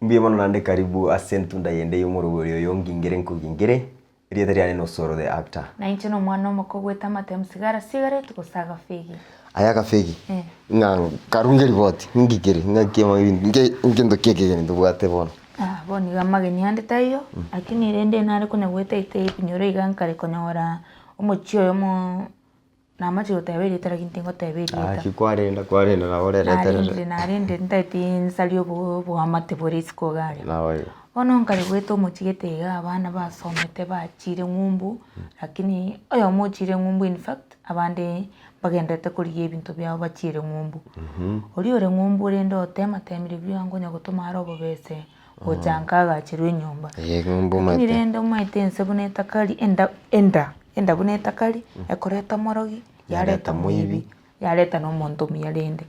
Mbuya mono naende karibu ase entunda yende y'omorobori oyo ngingere nkogingere, erieta riane n'Osoro the actor. Na inche nomwana omoke ogwete amatemu sigara cigarette gose agafegi. Aye agafegi, ng'a nkarunge riboti, ngigere, ng'aki nke nkento ki ekegeni tobwate bono? Ah, bono iga amageni ande taiyo, lakini rende nare konya goeta ete ebinyoro iga nkare konyora omochie oyomo Namache goteba erieta lakini tingoteba erieta. Gaki kwarenda kwarenda nabo orereterere. Narendire narendire ntaeti nsarie obo oboamate bore isiko iga aria. Nabo igo. Bono nkare goeta omochie gete iga abana basomete bachire ng'umbu, lakini oyomo ochire ng'umbu in fact abande mbagenderete korigia ebinto biabo bachiire ng'umbu. Oria ore ng'umbu rende otema temire buya nkonya gotoma are obobese gocha nka agacherwe enyomba. Ee ng'umbu Lakini omanyete. rende omanyete ense buna etakari enda enda. Enda buna etakari, ekoreta omorogi, yareta moibi, yareta na omonto omuya rende.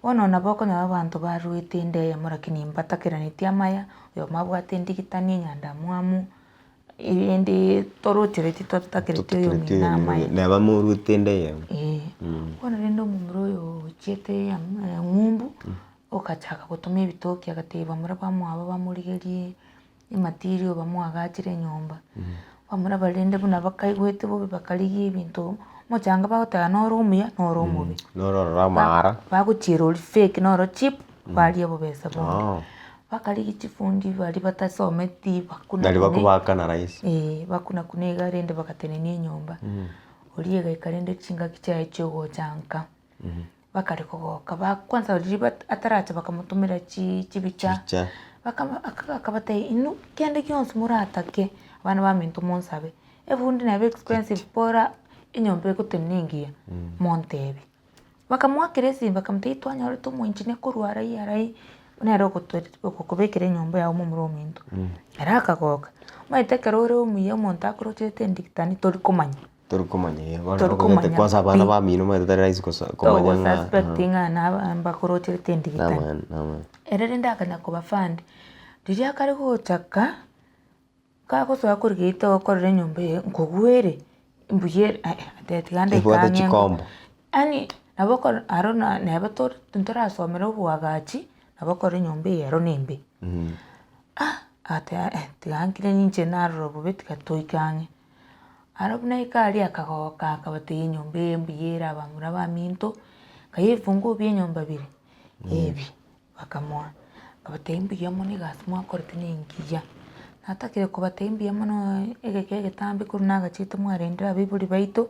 Bono nabo okonyora abanto baruete enda eyemo lakini mbatakeraneti amaya, oyomo abwate endigitani, enyandamwamu, erinde torochereti totakereti oyomino amaya. Neba moruete enda eyemo. Eeh. Bono rende omomura oyo ochiete ng'umbu, ogachaka gotoma ebitoki agatebia bamura bamwabo bamorigerie. Ematiiri bamoagachere enyomba, bamura barende buna bakaigwete bobe bakarigia ebinto, omochanga bagoteba noro omuya noro omobe. Noro ororo amaara. Bagochiera oria fake noro cheap, baria obobesa bonde. Bakarigia chifundi baria batasometi bakuna Nari kune, bakobaakana rahisi. eh, bakuna kune iga rende bagatenenia enyomba. Oria egaika rende chingaki chiaye chiogocha nka. Bakare kogoka, ba kwanza riria bat ataracha bakamotomera chi chibicha, Chibicha. bakaba aka akabatebia inwe kende gionsi moratake abana baminto monsabe, ebundi nabo expensive bora enyomba egotenena engiya, montebie. Bakamoakera esimi bakamotebia twanyorete omoengineer korwa aria aria nere ogoto ogokobekera enyomba yago momura ominto. Ere akagoka, omanyete ekero ore omuya omonto akorocherete endigitani tori komanya. Tori komanya eh, bono Tori okogete komanya kwanza abana pi. bamino omanyete tari rahisi gosa komanya ng'a Togosuspect ng'a naba mbakorocherete endigitani. Namang'ana namang'ana. Ere rende akanya kobafund, riria akare gochaka, kagosoa korigia gete gokorera enyomba eye nkogwere, mbuya ere eh eh tiga ndaika Ebwate ang'e ngo. chikombo. Yaani nabo okoro aro na neba tore ntorasomera oboagachi, nabo okora enyomba eye ero nembe. Ah agateba eh tiga nkire ninche narora bobe tiga toike ang'e. Aro buna aika aria akagoka akabatebia enyomba eye mbuya ere abamura baminto, nkai ebifunguo bia enyomba bire ebi, bakamoa. Akabatebia mbuya mono egasi mwakorete nengiya, natakire kobatebia mbuya mono egeka egetambe korwa nagachete mwarendire abaibori baito,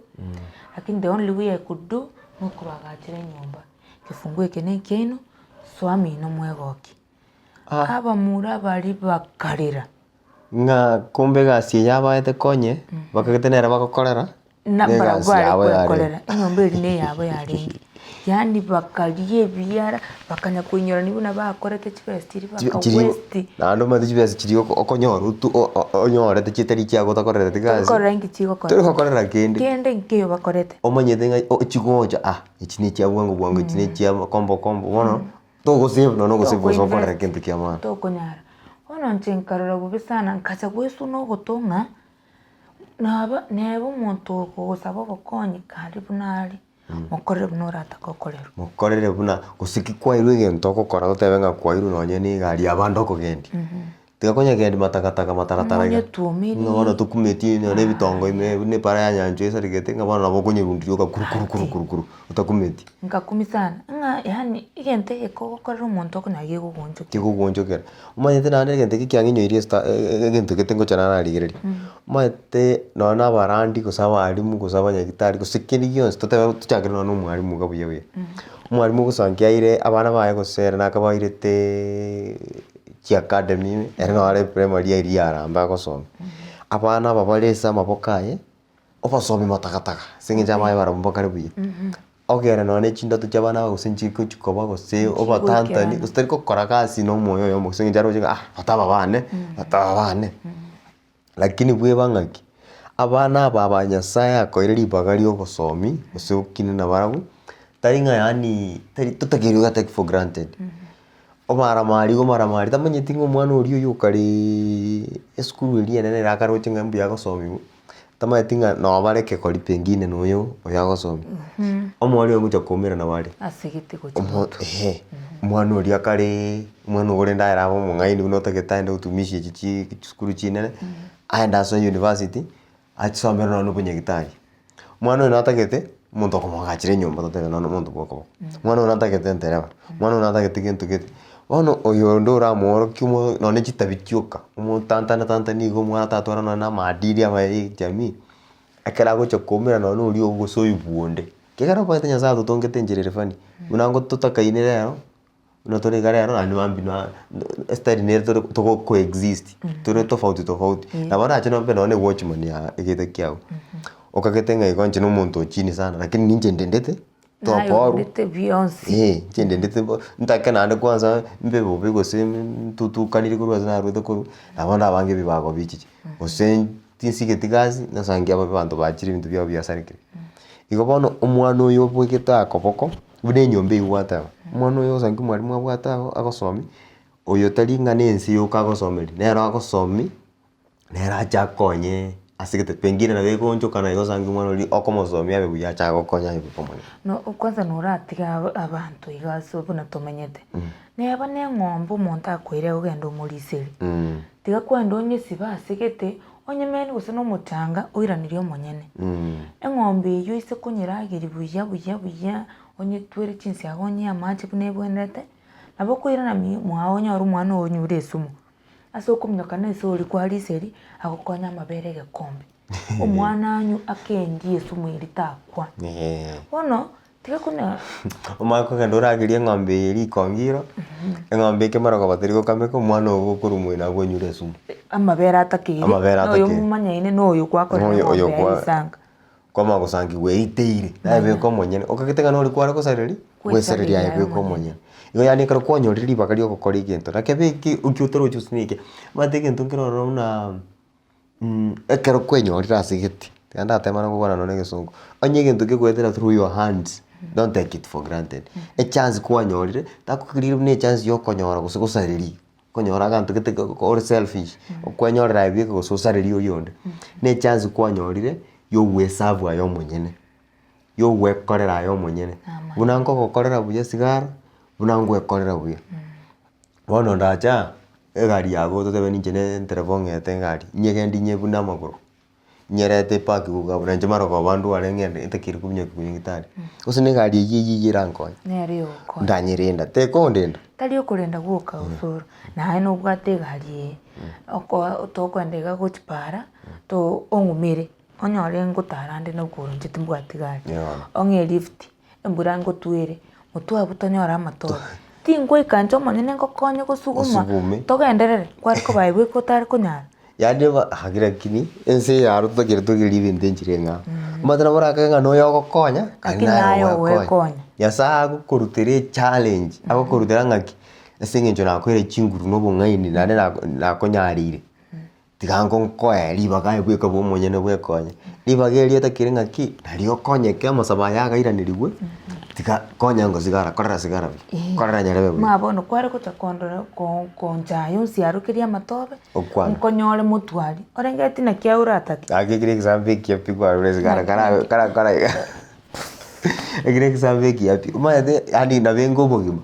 lakini the only way I could do, nokobagachera enyomba, egefunguo eke na ekiaino, soa mino mwegokie. Abamura baria bakarera. Ng'a kumbe egasi eye abaete konye, bakagete nere bagokorera, Na na mbarabwo egasi bare yabo yarenge. kwekorera, enyomba eria na eyabo yarenge. Yaani bakaria ebiara, bakanya koinyorania buna bakorete chibesa chiria Chi- baka chiri waste. naende omanyete chibesa chiria oko- okonyora otu o- o- onyorete chitari chiago otakorereti Tori gasi, korora inki chigokora. tori gokorera kende. Kende nkeiyo bakorete. Omanyete ng'a o chigocha ah, echi na echia bwango bwango, echi na echia kombo kombo, bono. Togosave nonya ogosave gose okorera kento kia maana. Tokonyara. Bono inche nkarora bobe sana nkacha goesuna ogoto ng'a naba neba omonto okogosaba obokonyi kare buna are, mokorere buna oratake okorerwe. Mokorere buna gose ki kwairwe egento ogokora totebe ng'a kwairwe nonye na egari abande okogendia. Tiga konyegendi matakataka mataratara iga. Nonye Ng'a bono tokumeti nonya na ebitongo ime buna epara ya nyanchwa esarigete ng'a bono nabo okonyerundia rioka kuru kuru kuru kuru kuru otakumeti. Nkakumia sana, ng'a yaani egento egeke ogokorera omonto okonyora gegogoonchokera. Kegogoonchokera. Omanyete naende egento eke kiang'inyoirie esita egento gete ngocha nararigereria. Omanyete nonya na abarandi gose abalimu gose abanyagitari gose kende gionsi totebe tochakere nonya na omwalimu iga buya buya. Omwalimu ogosankia aire abana baye gose ere nakabairete. Chiacademy ime, ere naro are primary eria yarambe agosomia. Abana aba bare ase amaboko aye, obasomia matakataka ase eng'encho abaye barabwo mbakare buya. Ogere nonye na chindoto chia abana aba gose nchikochi koba gose obatantani gose tari gokora gasi na omoyo oyomo ase eng'encho aroche ng'a ah bato aba bane, bato aba bane. Lakini bweba ng'aki, abana aba aba Nyasaye akoeire ribaga ria ogosomi gose gokina nabarabwo, tari ng'a yaani tari totakeire goka take for granted. Omaramari iga omaramari tamanyeti ng'a omwana oria oywo okareeee esukuru eria enene ere akaroche ng'a mbuya agosomiwa, tamanyeti ng'a noo bare ekegori pengine na oyo oyo agosomia. Omooria oyo ngocha koumerana bare. Ase gete gocha Omo motwe. ehe. Omwana oria akareee, omwana ogo rende aye abe omong'aini buna otagete aende gotumisha echi chi chisukuru chinene, aende asoe university, achisomere nonye na obonyagitari. Omwana oyo natagete, omonto okomoagachera enyomba totebe nonya omonto bwa okoboko, omwana oyo natagete entereba, omwana oyo natagete gento gete. Bono oyo onde oramoorokie omo nonye chitabi chioka, omotantana tantani iga omwana tatwara nonye na amaadili amaya ya ejamii, ekero agocha koumera nonye oria gose oibwa onde. Ekiagera omanyete nyasaye atotongete enchera ere funny, buna ngo totakaine rero, buna tore iga rero naende mambia na estyle nere tore togo coexist, tore tofauti tofauti. Nabo orache nombe nonye na ewatchman ya egete kiago, okagete ng'a igo inche na omonto o chini sana lakini ninche ndendete, Naye tokorwa, orendete bionsi. eh, inche ndendete bo ntake naende kwanza mbe bobe gose ntutukanire korwa ase narwete korwa, nabo ndabange ebibago bichiche, gose tinsigeti gasi, nasangi abanto bachire ebinto biabo biasarekire. Igo bono omwana oyo obegete akoboko, buna enyomba eywo gwateba, omwana oyo osangi omwalimu abwate ago agosomia, oyo tari ng'a na ense yoka agosomeria, nere agosomi, nere ache akonye ase egete pengine nabo egoonchoka naye osange omwana oria okomosomia abe buya ache agokonye aye baka omonene. No kwanza noratiga abanto iga ase buna tomenyete, neba na eng'ombe omonto akoire ogende omoriserie, tiga kwenda onyesibe ase gete, Onyemeni gose nomochanga oiranerie omonyene. Eng'ombe eyio ase konyerageria buya buya buya, onyetwere chinsiaga onyee amache buna ebwenerete, nabo okoirana mi mwao onyore omwana oo onyure esumu. Ase okominyoka na ase oria kwa riseri, agokonye amabere egekombe. Omwana anywe akendie esumu eria takwa. Bono, tiga kona. Omanye kogenda oragerie eng'ombe eye rikongiro, eng'ombe ekemara koba teri gokameka omwana ogo okorwa moino abwo onyure esumu. Amabere atakeire, Amabere na oyo atakeire. momanyaine na oyo gwakorera Oyo- oyo eng'ombe yaye kwa- risanka. Kwamanya gosangigwa eiteire, naye beka omonyene, okagete ng'a nori kware gosareria, gwesareria aye beka omonyene. Igo yaani ekero kwanyorire ribaga ria ogokora egento, na kebe eki oki otorochi gose neke, omanyete egento nkere ororo buna. Ekero kwenyorire ase gete, tiga ndatemane gokwana nonye na egesongo, onye egento kegoetera through your hands, don't take it for granted. Echance kwanyorire, takokeria buna echance ya okonyora gose gosareria, okonyora aganto gete ore selfish, okwenyorera aye bweka gose osarerie oria onde. Na echance kwanyorire, ya ogoeserve aye omonyene, ya ogwekorera aye omonyene, buna nkogokorera buya sigara, buna ngwekorera buya. Bono ndacha, egari yago totebe ninche ne entereba ong'ete egari, nyegende nyebune amagoro, nyerete epark iga abwo nainche marogoba ndware ng'ende ntakeire kominyokia konya gitari. Gose na egari eywo eywo eywo erankonye, Nere egokonya. ndanyerenda, tekondenda. Tari okorenda gwoka osoro, naye nobwate egari eye, oko tokoenda iga gochia para, to ong'umere, onyore ngotara nde nokoro inche timbwati gari, ong'e elift. Embura ngotwere, motwe abwo tonyore amatobe. Tingoika inche omonyene ngokonye gosuguma, Osugume. togenderere, kware koba aye bweka otare konyara. Yaani eba gaki lakini, ense eye aro totagete togerie ebinto enchera eng'ao. Omanyete nabo orakage ng'a noyo ogokonya, Lakini naye naye ogoekonya. ogoekonya. Nyasaye agokorutera echallenge, agokorutera ng'aki, ase eng'encho nakoeire chinguru na obong'aini naende nako nakonyareire. Tiga ngonkoe ribaga aye bweka bwa omonyene bwekonye, ribaga erio otakire ng'aki, nario okonyeke amasabo aya agairanerigwe, tiga konya ngosigara korera sigara buya, korera nyarebe buya. Buna bono kware gocha kondora ko- konchaya onsiarokerie amatobe, Okwane. nkonyore motwari, orenge naki aye oratake. Gaki ekero egesambe ekiya pi kwarure sigara karabe karakora iga. Ekero egesambe ekiya pi, omanyete yaani nabo enga obogima,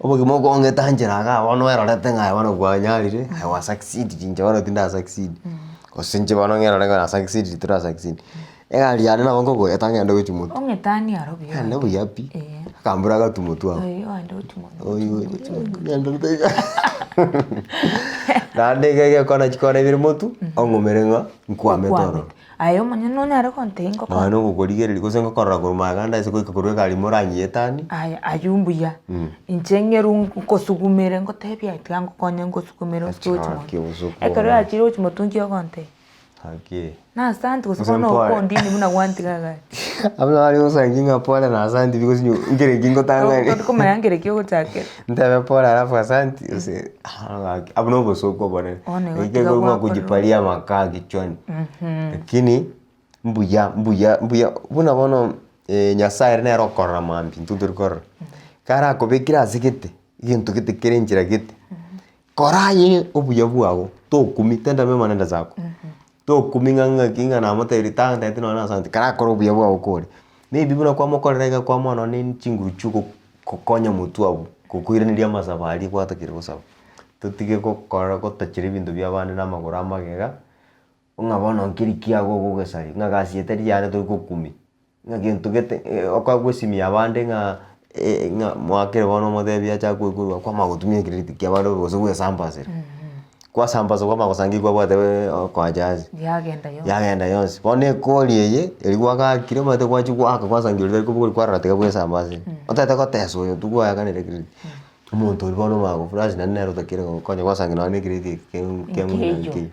obogima okong'eta nchera igaa bono oerorete ng'a aye bono kwanyarire, aye gwa succeeded inche bono tinda succeed, gose inche bono ng'erore ng'a na succeeded tora succeed. Egari yane nabo nkogoeta ng'ende gochia motwe, Ong'etanie aro buya ng'ende buya pi, akambura agatwa motwe abwo. Oye oende gochia motwe, gochia motwe, gochia motwe. Naende iga egekona chikona ibere motwe, ong'umere ng'a nkwamete ororo. Aye omonyene nonyare gontebia ngokore. Nonya nogokorigereria gose ngokorora korwa magega ande ase goika korwa egari ime oranyietanie. Aya aywo mbuya, inche ng'eru nkosugumere ngotebie aye tiga ngokonye ngosugumere osike gochia Gaki motwe. obosoku Ekero obonene. yachire gochia motwe nki ogontebia? Gaki. Na asanti gose Gose bono mpore. okondini buna gwantiga egari. Abwo nabo bare gosangi ng'a pole na asanti bigosinywa nkere ki ngotang'ani. Tori komanya nkere ki ogochakera. Ntebe pole alafu asanti gose gaki abwo na obosoku obonene. Bono igo Ekio tiga ekorwa ng'a gwakorwa. kujipalia amakaa kichwani. Lakini mbuya mbuya mbuya buna bono Nyasaye ere nere okorora mambia intwe tori korora. Karakobekere ase gete, egento gete kere enchera gete, kora aye obuya bwago tokumia tenda mema nenda zako. Tokumia ng'a ng'aki ng'a namotebirie tantebeti nonye na asante, karakore obuya bwago kore. Maybe buna kwamokorera iga kwamoa nonye ne chinguru chia ogokonya motwe abwo. Gokoiraneria amasabo aria gwatakire gosaba. Totige gokora gotachera ebinto bia abande na amagoro amagega, ng'a bono nkeri kiago ogogesaria, ng'a gasi eye tari yane tori gokumia, ng'a gento gete okoegwa esimi ya abande ng'a ng'a moakere bono omotebie ache akoe korwa kwamanya gotumia ecredit kia abande gose gwesambasera. Kwasambasa kwamanya gosangi kwabwate okoacha ase, Yagenda yonsi. yagenda yonsi. Bono ekori eye, eria gwagakire omanyete gwachia goaka kwasangi oria tari kobogori kwarora tiga bwesambasere. Otagete gotesa oyo tu gwayakanire ecredit. Omonto oria bono omanya gofurash naende nere otakeire gogokonya gwasangi nonye na ecredit eke keng'u Nkeiyo. nkeiyo.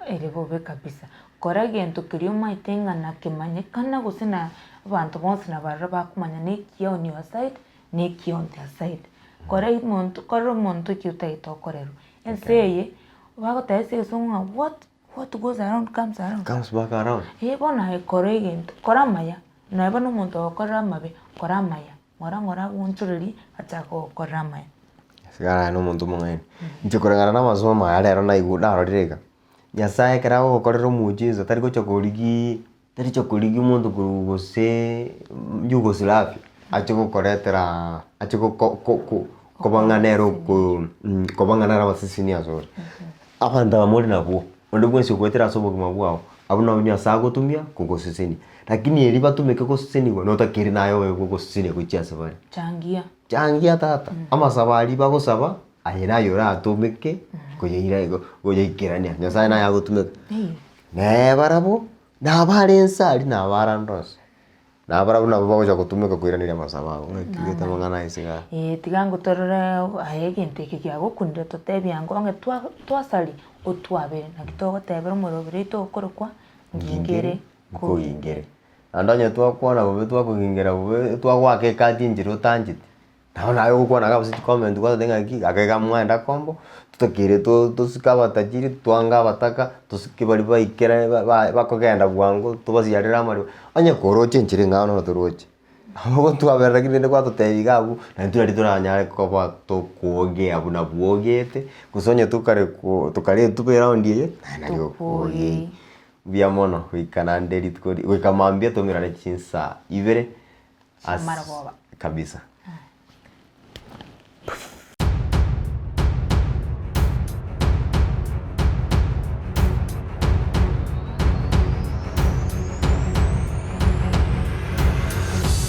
Ere bobe kabisa. Kora egento keria omaete ng'a nakemanyekana gose na abanto bonsi nabarora bakomanya na ekiya on your side na ekiya on their side. Kora omonto korera omonto eki otagete okorerwe. Ense eye, bagoteba ase egesongo ng'a what what goes around comes around. Comes back around. Eh bono aye kora egento, kora amaya, neba na omonto ogokorera amabe, kora amaya, ng'ora ng'ora agoonchorerie achake gokorera amaya. Sigara aye na omonto omong'aini. Inche koreng'ana na amasomo aya rero naigure narorire iga, Nyasaye ekero agogokorera omuujiza tari gocha korigiiii tari gocha korigia omonto korwa gose Yugoslavia ache gokoretera ache goko ko ko koba ng'a nere oko koba ng'a nere amaseseni asore. Abanto aba more nabwo, onde bwensi ogoetera ase obogima bwao, abwo nabwo Nyasaye agotumia kogosesenia. Lakini erio batumeke goseseniwa notakeire naye obe gogosesenia gochia ase bare. Changia. Changia tata, amasabo aria bagosaba, aye naye oratomeke koyaira igo koyaikerania, Nyasaye naye agotumeka. Naye barabwo, nabare inse aria nabarande onsi, nabarabwo nabo bagocha gotumeka koiraneria amasabo abo, ng'aki gete amang'ana aya ase igaa. Eeh tiga ngotorore aye egento eke kiagokunire totebie ango onge twa twasaria otwabere naki togotebera omoroberi oito okorokwa ngingere Nkogingere. Naende onye twakwana bobe twakogingera bobe twagoaka ekati enchera otancheti, nabo naye ogokwana iga ase chicomment gwateba ng'aki aka iga mwaenda kombo, totakeire to tosike abatajiri, twange abataka, tosike baria baikere ba- ba bakogenda bwango tobasiarere amaremo, onye koroche enchera eng'ao noro toroche. Nabo ogotwabera lakini rende gwatotebia iga abwo, naintwe nari toranyare koba tokwogea buna bwogete, gose onye tokare ko tokaretwa eroundi eye, naye nari okwogeire. Mbuya mono goika naende rituko ri goika mambia tomerane chinsa ibere Chiamarogoba. kabisa.